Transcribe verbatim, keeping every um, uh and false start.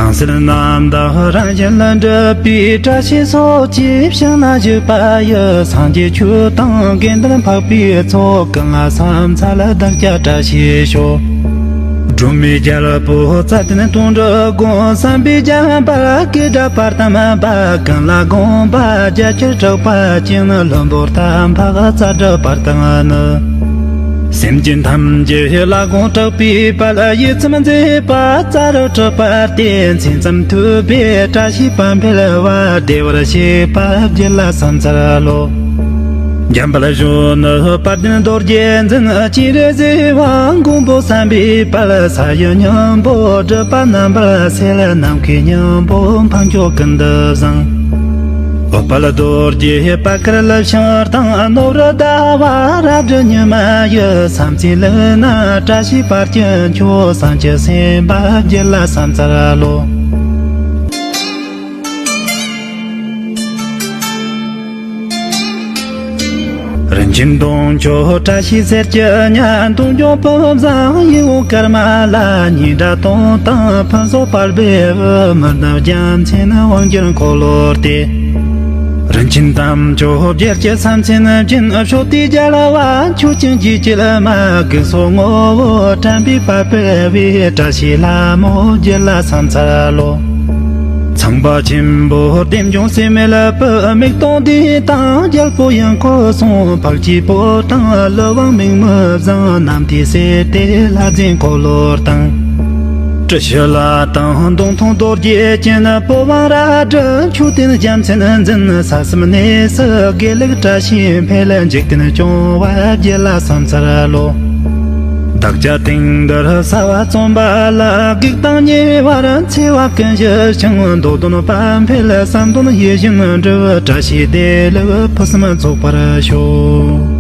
སྣང་སྲིད་རྣམ་དག་རང་བཞིན་ལ་འདྲིད་པའི་བཀྲ་ཤིས་སོགས་ཀྱི་ཞིང་ན་བཞུགས་པ་ཡི། སངས་རྒྱས་ཆོས་དང་དགེ་འདུན་འཕགས་པའི་ཚོགས། ཀུན་ལ་ཕྱག་འཚལ་བདག་ཅག་བཀྲ་ཤིས་ཤོག་སྒྲོལ་མའི་རྒྱལ་པོ་རྩ་བརྟན་དོན་གྲུབ་དགོངས། བསམ་པའི་བྱམས་པ་བཀའི་སྒྲ་བར་དམ་པ། ཀུན་ལ་དགོངས་པ་རྒྱ་ཆེར་གྲགས་པ་ཅན། ལྷུན་པོར་དམ་པ་རྩ་བྲལ་བར་དུ་ནི། སེམས་ཅན་ཐམས་ཅད་ལ་དགོངས་དྲག་པའི་དཔལ། ཡིད་ཙམ་མཛེས་པ་རྩ་རུ་གྲགས་པ་སྟེ། མཚན་ཙམ་ཐོས་པས་བཀྲ་ཤིས་པ་འཕེལ་བ། བདེ་བར་གཤེགས་པ་བརྒྱུད་ལ་ཕྱག་འཚལ་ལོ། འཇམ་དཔལ་གཞོན་ནུ་དཔལ་ལྡན་རྡོ་རྗེ་འཛིན། སྤྱན་རས་གཟིགས་དབང་མགོན་པོ་བསམ་པའི་དཔལ། ས་གཞི་སྙིང་པོ་སྒྲིབ་པ་རྣམ་པར་སེལ། ནམ་མཁའི་སྙིང་པོ་འཕགས་མཆོག་ཀུན་ཏུ་བཟང་། འོད་དཔལ་རྡོ་རྗེ་པད་དཀར་ལི་ཤིང་དང་། ནོར་བུ་ཟླ་བ་རལ་གྲི་ཉི་མ་ཡི། ཕྱག་མཚན་ལུས་ན་བཀྲ་ཤིས་དཔལ་གྱི་མཆོག་སངས་རྒྱས་སེམས་དཔའ་བརྒྱུད་ལ་ཕྱག་འཚལ་ལོ། རིན་ཆེན་གདུང་མཆོག་བཀྲ་ཤིས་གསེར་གྱི་ཉ། འདོད་འཇོ་བུམ་བཟང་ཡིད་འོང་ཀརྨ་ལ། སྙན་སྒྲ་དོན་དང་ཕུན་ཚོགས་དཔལ་འབེབས་དབུ། མི་ནུབ་རྒྱལ་མཚན་དབང་སྒྱུར་འཁོར་ལོ་སྟེ། རིན་ཆེན་དམ་ཆོས་རྒྱལ་གྱི་ཕྱག་མཚན་སྦྱིན། ཕྱོགས་དུས་རྒྱལ་བ་མཆོག་ཀུན་གྱི་སྐྱེལ་མ། སྒོས་སོ་ངོ་བོ་དྲན་པའི་དཔལ་འཕེལ་བའི། བཀྲ་ཤིས་ལྷ་མོ་བརྒྱུད་ལ་ཕྱག་འཚལ་ལོ། ཚངས་པ་ཆེན་པོ་བདེ་འབྱུང་སྲེད་མེད་པའི། མིག་སྟོང་ལྡན་དང་རྒྱལ་པོ་ཡང་ཁོ་སོང་། འཕགས་སྐྱེས་པོ་དང་ཀླུ་དབང་མིག་མི་བཟང་། རྣམ་ཐོས་སྲས་དེ་ལྷ་རྫས་འཁོར་ལོ་དང་། ཏྲི་ཤཱི་ལ་དང་མདུང་ཐུང་རྡོ་རྗེ་ཅན། པོ་ཝང་རལ་གྲི་མཆོད་རྟེན་རྒྱལ་མཚན་འཛིན། ས་གསུམ་གནས་སུ་དགེ་ལེགས་བཀྲ་ཤིས་འཕེལ། འཇིག་རྟེན་སྐྱོང་བ་བརྒྱུད་ལ་ཕྱག་འཚལ་ལོ། བདག་ཅག་དེང་འདིར་བྱ་བ་རྩོམ་པ་ལ། གེགས་དང་ཉེ་བར་འཚེ་བ་ཀུན་ཞི་ཞིང་། འདོད་དོན་དཔལ་འཕེལ་བསམ་དོན་ཡིད་བཞིན་འགྲུབ། བཀྲ་ཤིས་བདེ་ལེགས་ཕུན་སུམ་ཚོགས་པར་ཤོག